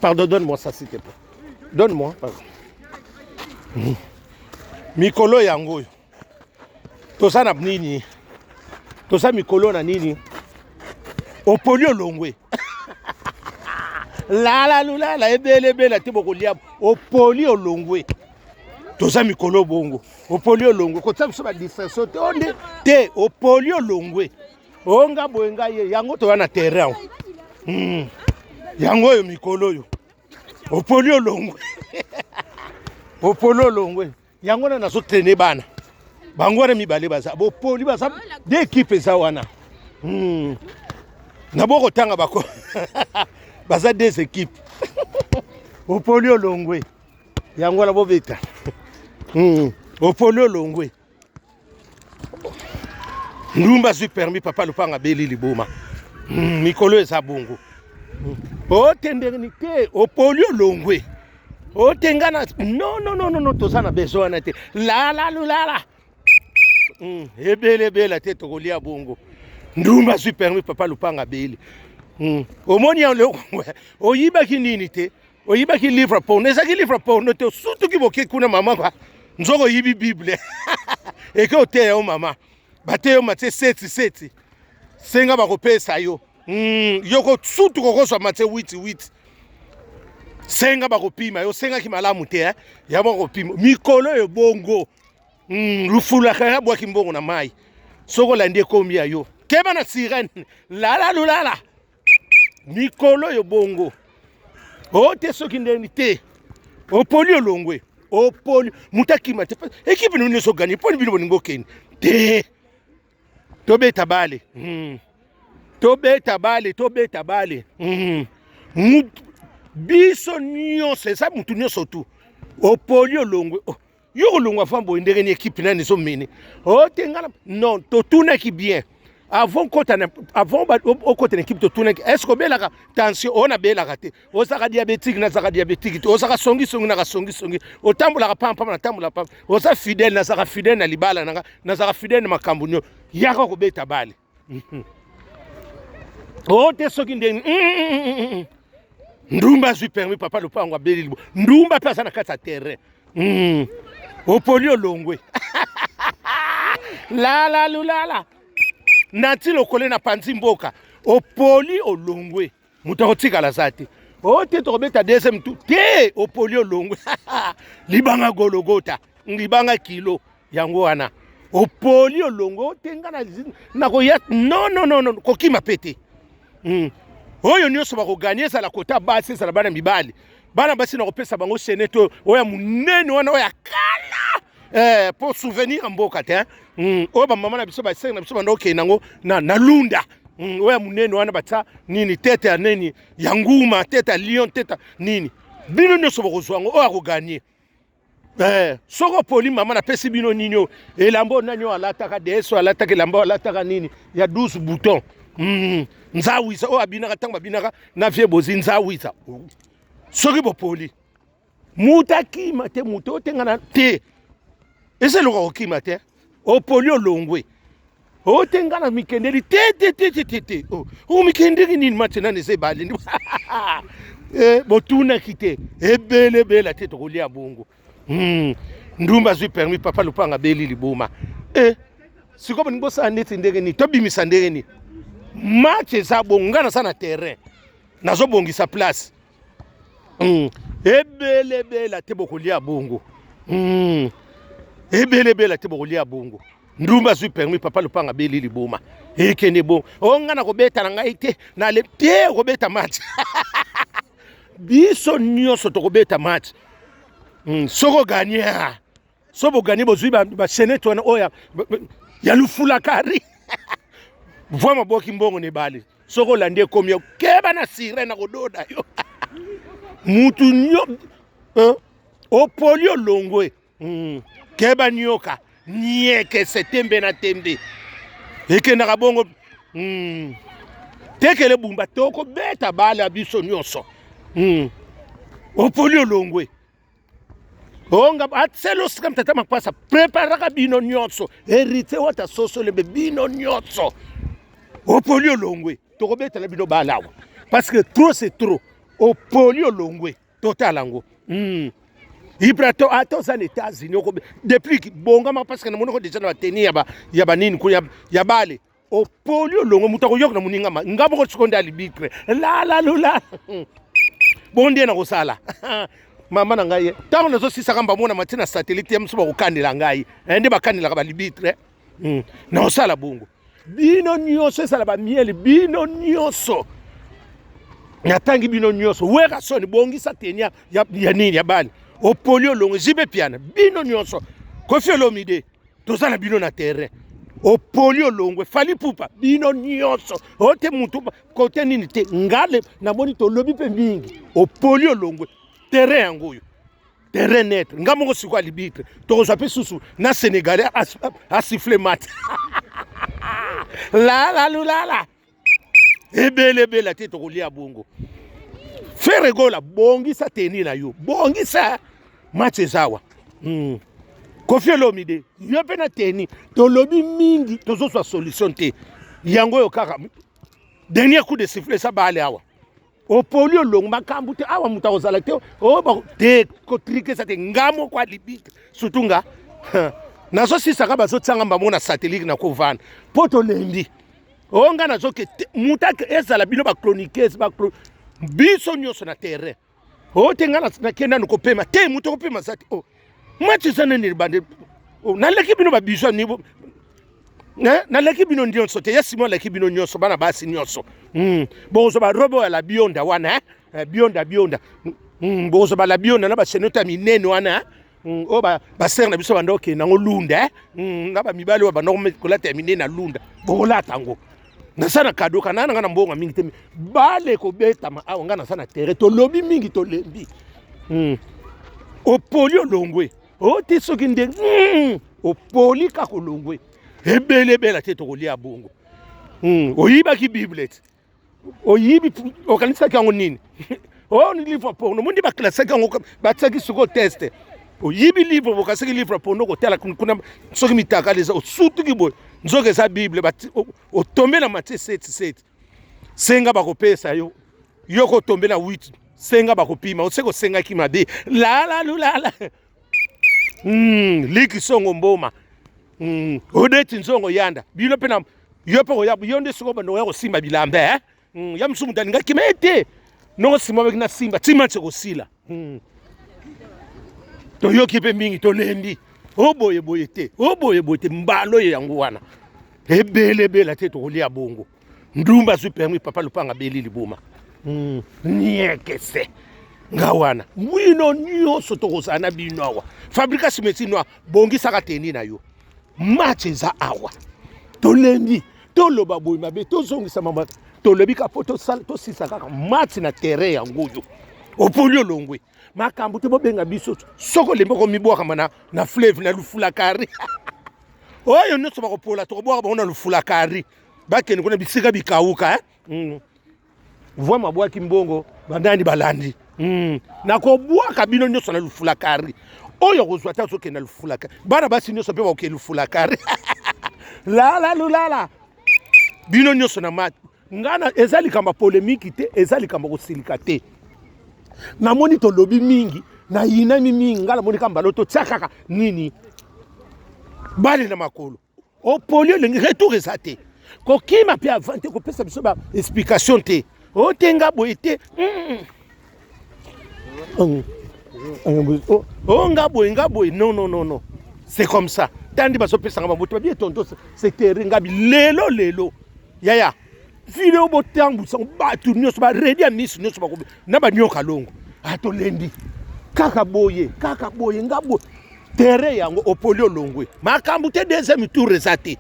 Pardon, donne-moi ça s'il te plaît. Donne-moi, pardon. Mikolo yango oyo. Toza na nini? Toza mikolo na nini? Opoli olongwe. Lala lulala ebele ebele te bokolia opoli olongwe. Toza mikolo bongo. Opoli olongwe. Kotia biso ba distraction te onde te opoli olongwe. Onga boye ngai ye yango toza na terrain. Yango oyo mikolo oyo. Opoli olongwe. Opoli olongwe. Yango wana nazo traîner bana. Bango wana mibale baza bopoli baza de équipe eza wana. Na boko tanga bako. Baza des équipes. Opoli olongwe. Yango wana bobeta. Opoli olongwe. Ndumba azwi permis papa lopanga beli liboma. Mikolo eza bongo. Ote ndenge ni te opoli olongwe. Ote nga na non non non non toza na besoin wana te. Lala lulala. Ebele ebele te tokolia bongo. Ndumba azwi permis papa lopanga beli. Omoni ya oyibaki nini te? Oyibaki livre porno, ezalaki livre porno te, osutuki boke kuna mama ba nzoko oyibi Bible. Eke oteya yo mama. Bateya yo matie seti seti. Senga bakopesa yo. Yoko sutu kokozwa matie witi witi. Senga bakopima yo, sengaki malamu te hein. Ya bakopima. Mikolo ebongo. Lufulaka ya bwaki mbongo na mai. Soko landi ekomi ya yo. Keba na sirène. Lala lulala. Mikolo yo bongo. Ote soki ndeni te. Opoli olongwe. Opoli mutakima te. Equipe nini so gagner poni bino boningo keni. Te. Tobeta bale. Tobeta bale, tobeta bale. Biso nyonso eza mutu nyonso tu. Opoli olongwe. Oh. Yo kolongwa avant boye ndenge ni équipe nani ezo mene. Oh te ngala non totunaki bien. Avant kota na avant ba okota na équipe totunaki est-ce que obelaka tension on abelaka te. Ozaka diabétique na zaka diabétique te. Ozaka songi songi na songi songi. Otambolaka pam pam na tambola pam. Oza fidèle na zaka fidèle na libala na na zaka fidèle na makambo nyo. Yaka kobeta bale. Oh te soki ndenge Ndumba azwi permis papa lopango abeli libo. Ndumba pe aza na kati ya terrain. Opoli olongwe. Lala lulala. Nati lokole na panzi mboka. Opoli olongwe. Moto akotikala aza te. O te tokobeta deuxième tour. Te opoli olongwe. Libanga gologota. Libanga kilo. Yango wana. Opoli olongwe. O te nga nakoya. Non, non, non, non. Kokima pe te. Oyo nyonso bakoganye ezala kota basi ezala bana mibali. Bana basi nakopesa bango chaîne to oyo ya monene wana oyo ya kala. Po souvenir ya mboka te, hein? Oyo ba mama na biso ba sœur na biso banda okende nango na Lunda. Oyo ya monene wana batia nini tete ya nini ya nguma, tete ya lion, tete ya nini. Bino nyonso bokozwa yango oyo akoganye. Soko opoli mama napesi bino nini oyo elamba oyo nani oyo alataka deso alataka elamba oyo alataka nini ya 12 boutons. Nzawisa oyo abinaka ntango babinaka na vie bozi nzawisa. Soki bopoli moto akima te, moto otengana te, eza eloko akokima te. Opoli olongwe otengana mikendeli te te te te te te. Oh, oh, mikendeli nini match nani eza ebale? Botunaki te ebele ebele te tokolia bongo. Ndumba azwi permis papa lopanga abeli liboma. Sikoyo bolingi bosala neti ndenge nini? Tobimisa ndenge nini? Match eza bongo, nga naza na terrain nazobongisa place. Ebele ebele te bokolia bongo. Ebele ebele te bokolia bongo. Ndumba azwi permis papa lopanga abeli liboma. Ekende bongo. O nga nakobeta na ngai te, na le te okobeta match. Biso nyonso tokobeta match. Soko gagner, so bogagner bozwi ba chaînette wana oyo ya lufulakari. Voix maboki mbongo na ebale. Soko olandi ekomi yo, keba na sirène na kododa yo. Mutu nyo, opoli olongwe. Keba nyoka, niekese tembe na tembe. Ekendaka bongo. Tekele bumba tokobeta bale ya biso nyonso. Opoli olongwe. Onga atselo sika mtata makwasa preparaka bino nyonso. Héritier wata soso lebe bino nyonso. Opoli olongwe, tokobetela bino bala awa parce que trop c'est trop. Opoli olongwe, totala yango. Ibrato ata oza na États-Unis okobe depuis bongama parce que namonoko déjà na bateni ya ba ya banini ku ya, ya bale. Opoli olongwe, moto akoyoka na moninga ma nga moko sikoyo nde alibitre lala lula bongo nde nakosala mama na ngai ntango nazosisaka mbamona mati na satellite ya mosusu bakokandela ngai eh, nde bakandelaka balibitre Nakosala bongo bino nyonso ezala bamiele bino nyonso natangi bino nyonso Werrason bongisa tenia ya, ya nini ya bale opoli olongo jibe piana bino nyonso Koffi Olomide toza na bino na terrain opoli olongwe Fally Ipupa bino nyonso ote mutu kote nini te ngale namoni tolobi mpe mingi opoli olongwe terrain yango oyo terrain neutre nga moko sikoyo alibitre tokozwa mpe susu na sénégalais asiffle match lala lulala ebele ebele te tokolia bongo. Ferre Gola bongisa teni na yo, bongisa match ezawa. Koffi Olomide yo mpe na teni tolobi mingi tozozwa solution te yango oyo kaka dernier coup de sifflet eza bale awa opoli olongo makambo te awa moto akozala te oyo te kotrike eza te nga moko alibike surtout nga nazosisaka bazotianga mbamo na satellite na kovanda mpo tolembi oyo nga nazoke moto ezala bino bachroniqueuse biso nyonso na terrain oyo te nga nakende nanu kopema te moto akopema aza te o match eza nini bande naleki bino babiso ya niveau naleki bino nyonso te ya simo aleki bino nyonso bana basi nyonso bokozwa barobe oyo ya la bionda wana eh? Bionda bionda bokozwa bala bionda na bachenote ya minene wana oyo basere na biso banda okende yango lunda eh? Na bamibali oyo banda kolata ya minene na lunda bokolata yango naza na kado kana na nga na mbongo mingi te bale kobetama awa nga naza na terrain tolobi mingi tolembi. Opoli olongwe o te soki nde opoli kaka olongwe ebele ebela te tokolia bongo. Oyibaki bible te oyibi okanisaki yango nini o livre porno mondi baklasaki yango batiaki sikoyo test oyibi livre bokasaki livre porno kotala kuna soki mitakala eza osutuki boye nzoka eza bible otombe na Matthieu 7 7 senga bakopesa yo yo kotombe na 8 senga bakopima ose kosengaki mabe lala lulala liki songo mboma odeti nzongo yanda bino mpe na yo mpe koya yo nde sikoyo bando oya kosimba bilamba eh? Ya mosusu moto alingaki me te nongo nsima baki na simba ntima nse kosila. Toyoki mpe mingi tolembi o boye boye te o boye boye te mbala oyo yango wana ebele ebela te tokolia bongo ndumba azwi permis papa lopanga abeli liboma. Niekese nga wana bino nyonso tokozala na bino awa fabricas métier noir bongisaka teni na yo match eza awa tolembi toloba boye mabe tozongisa mama tolobi ka mpo tosisa kaka match na terrain yango oyo opoli olongwe makambo te bobenga biso soki olembi okomibwakama na, na fleuve na lufulakari oyo nyonso bakopola tokobwaka bango na lufulakari bakende kuna bisika bikauka eh? Voi mabwaki mbongo bandani balandi. Nakobwaka bino nyonso na lufulakari oyo akozwa te azokende na lufulakari bana basi nyonso mpe bakokende lufulakari lala lulala bino nyonso na mati ngana eza likambo ya polémique te eza likambo ya kosilika te namoni tolobi mingi nayinami mingi ngai namoni kaka mbala totia kaka nini bale na makolo opoli olingi retour eza te kokima mpe avant te kopesa biso ba explication te otenga boye te o nga boye nga boye non non non non, c'est comme ça tandi bazopesanga bamoto babie tonto c'est terre ngabi lelo lelo yaya video botambwisa bato nyonso baredi ya miso nyonso na banyoka longo atolendi kaka boye kaka boye nga boye terrain yango opoli olongwe makambo te deuxième tour eza te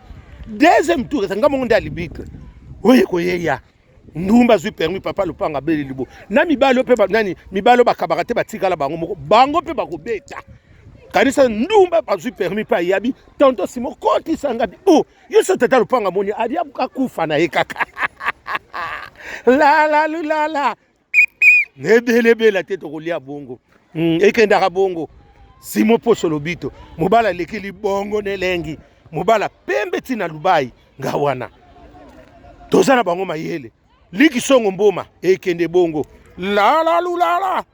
deuxième tour eza nga moko nde arbitre oyo ekoyeya ndumba azwi permis papa lopanga abeli libo na mibali oyo mpe nani mibali oyo bakabaka te batikala bango moko bango mpe bakobeta kanisa ndumba azwi permis mpe ayabi tonto simo kotisa ngabi o yo so tata lopanga moni abi akufa na ye kaka lala lulala ebelebela te tokolia bongo ekendaka bongo simo poso lobito mobala aleki libongo na elengi mobala pembe ntina lubai nga wana. Toza na bango mayele. Liki songo mboma ekende bongo. Lala lulala.